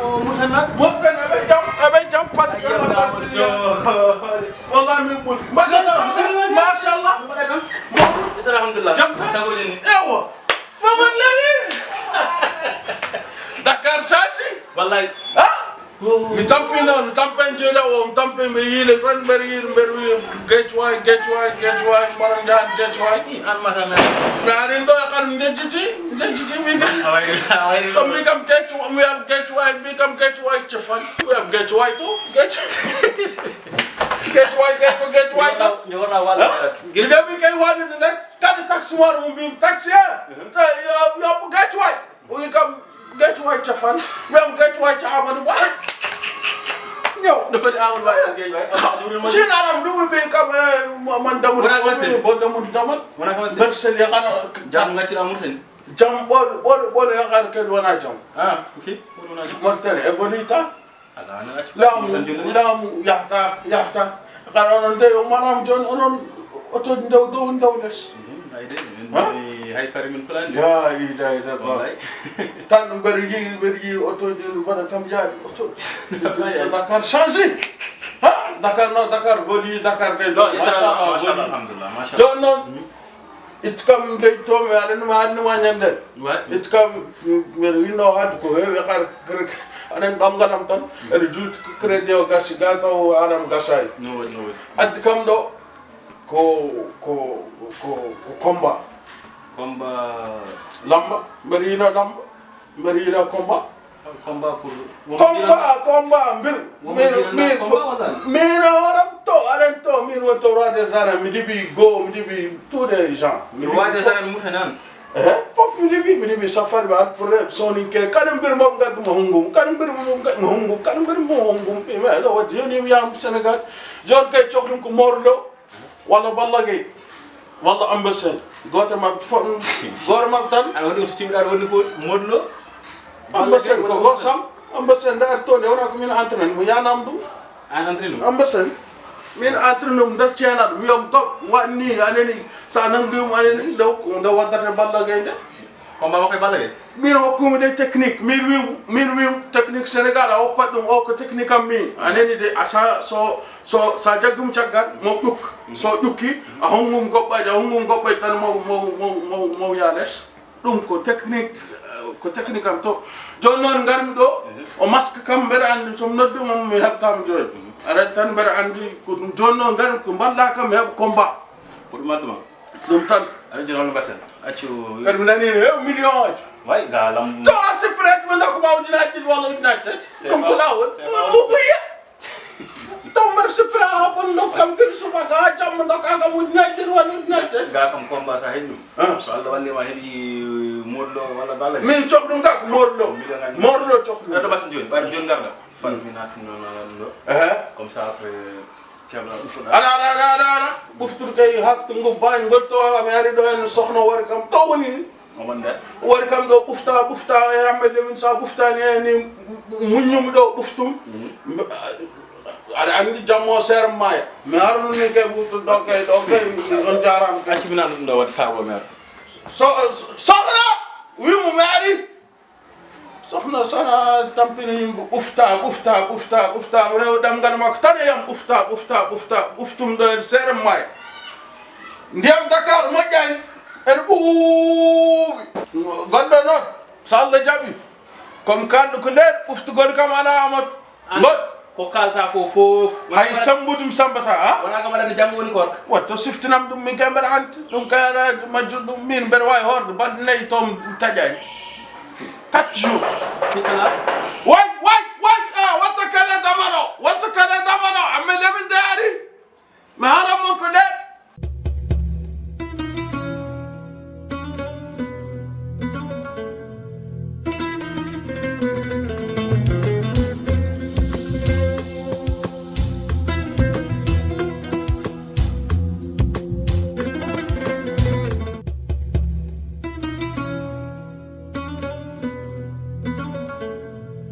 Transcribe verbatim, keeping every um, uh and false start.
O Mouhamed. Moɓɓen, aɓe jam, aɓe jam, fat. Ayyam, Amadou. Wallahi, min ɓuri. Machallah, machallah. Machallah. Mbaɗa kam? Mawɗum. Alhamdulillah. Jam tan? Sago ni. Ewa. Mamadou Lamine. Dakar change. Wallahi. Ha? Oh. Mi tampi noon, mi tampen jooɗa o, mi tampen ɓe yiile tan, mbeɗ yiil, mbeɗ wiya, "Geec waay, geec waay, geec waay, mbaɗa njaan geec waay." Ih, an mata men. Mi ari ɗo e kam, mi jejjiti, mi jejjiti, mi kam. A wayri, a wayri. So mbi kam geec, mi wiyam geec waay, mbi kam geec waay, cefan. Mi wiyam geec waay to, geec. Geec waay, geec ko geec waay to. Nde wona, nde wona walla. Ha? Geec. Mi demi kay waɗude nek, kadi taxi waro mo mbimi taxi, eh. Mhm. Te yo, yo geec waay. O wi kam, "Geec waay cefan." Mi wiyam, "Geec waay ca Amadou Ba." Ñëw. No foti Amadou Ba e geec waay. Amadou Ba. Sin aram ɗum ɓe kam, eh, mo-, man damude. Wona ko wasi. Bo damude damal. Wona ko wasi. Bersel yakana. Jam ngati Amadou tan. Jam ɓol, ɓol, ɓol yakar ke wona jam. Ah, ok. Ɓol wona jam. Mauritanie évolué ta. Ala, ana accu laamu, tan jonni. Laamu yahta, yahta. Kala onon de, o manam jon, onon otoji ndew dow, ndew les. Mhm, ay de, min ha? Mbi hay pari min pulani. La ilaha illallah. Wallahi. Tan mbeɗa yi'i, mbeɗa yi'i otoji no mbaɗa kam yaade oto. Wallahi. Dakar change. Ha? Dakar no, Dakar voli, Dakar kay. Non, machallah, machallah, voli. Alhamdulillah, machallah. Jon noon, mhm. It kam leydi to, mi aɗa anndi ma, aɗa anndi ma ñande. Ouais. It kam, mbeɗa winno hannde ko heewi, hara, hara, aɗa anndi ɗamngal am tan, ene juuti ko crédit o gasi, ga taw haram gasaani. No waɗi, no waɗi. Addi kam ɗo, ko, ko, ko, ko combat. Combat. Lamba, mbeɗa yino lamba. Mbeɗa yiɗa combat. Combat pour combat, combat, mbir. Wonɓe mbir, mbiɗa mbir, combat walla? Min a waɗam to, aɗan to, min woni to roi des arènes, mi libi go, mi libi tous les gens. Mi libi roi des arènes Mauritanie. Eh, fof mi libi, mi libi safari ba pour soninke, kadi mbir mo ngaddu mo hungum, kadi mbir mo ngaddu mo hungum, kadi mbir mo hungum. Mi ɗo waddi, joni mi yaham Sénégal, joni kay cohli ɗum ko Morlo. Walla Balla Gaye, walla Eumeu Sène. Gooto maɓɓe fof, gooto maɓɓe tan. Aɗa waɗi ko cimɗa, aɗa waɗi ko Modou Lo. Eumeu Sène ko gooto sam. Eumeu Sène nde ari to nde wona ko min entraîne mo, yanam ɗum. An entraîne mo? Eumeu Sène. Min entraîne mo nder ceenal, mi wiyam dog, waɗ ni, anani, sa nangi mo, anani, nde hokku, nde waddata Balla Gaye nde. Combat makko e Balla Gaye? Min hokkumi ɗe technique, min wi, min wi technique Sénégal, a hokkat ɗum o ko technique am min. A nani de, a sa, so, so, sa jaggum caggal, mo ƴuk. So ƴukki, a hongum goɓɓaji, a hongum goɓɓaji tan mo, mo, mo, mo, mo ya les. Ɗum ko technique, eh, ko technique am to. Joni noon ngarmi ɗo, o masque kam mbeɗa andi, so mi noddu mo, mi heɓtama joni. Aɗa tan mbeɗa andi ko ɗum. Joni noon ngarmi ko mballa kam mi heɓa combat. Ko ɗum addu ma? Ɗum tan. Aɗa joni holno mbaɗten? Accu. Kadi mi nani ne heewi million aji. Way, ga lam. To a sifiraki mo ndokku ma ujunaaji ɗiɗi walla ujunaaji tati. Ɗum ko ɗa woni. Uguye. Taw mbaɗa sifira ha bon ndokku kam gila subaka ha jamma ndokka kam ujunaaji ɗiɗi walla ujunaaji tati. Ga kam combat sa heɓi ɗum. Ah. So Allah walli ma heɓi Modou Lo walla Balla Gaye. Min cohɗum ga ko Modou Lo. Million aji. Modou Lo cohɗum. Aɗa mbaɗten joni, ɓaɗa joni garɗa. Fat mi naatino ɗum ɗo. Ehe. Comme ça après. Ala, ala, ala, ala, ala. Ɓuftude kay hakkunde ngubbaani ngol to, mi ari ɗo en sohna wari kam. To woni ni? O wonde? Wari kam ɗo ɓufta, ɓufta, e Ahmed Lamine, sa ɓuftaani e ni muññumi ɗo ɓuftum. Mhm. Mbe-, aɗa anndi jammo seere maaya. Mi arno ni kay ɓuftu ɗo kay, ɗo kay, on jaaraama kay. Acci mi naatno ɗum ɗo waɗde saabu o mi ara. So, sohna, wi mo mi ari. Sohna Sana tampini yimɓe, ɓufta, ɓufta, ɓufta, ɓufta, rew ɗemngal makko tan e yam, ɓufta, ɓufta, ɓufta, ɓuftum ɗo e seere maaya. Ndiyam Dakar moƴƴani, ene ɓuuɓi. Gonɗo noon, so Allah jaɓi, comme kanɗo ko nder ɓuftugol kam alaa Amadou. An, ngot ko kalta ko fof. Hay sambude mi sambata, ha? Wona kam aɗa anndi janngo woni koorka. Waɗto siftinam ɗum, min kay mbeɗa anndi. Ɗum kay aɗa anndi majjum ɗum, min mbeɗa waawi hoorde balɗe nayi to mi taƴaani. Quatre jours. Pittala. Way, way, way, ah, waɗto kala damano, waɗto kala damano.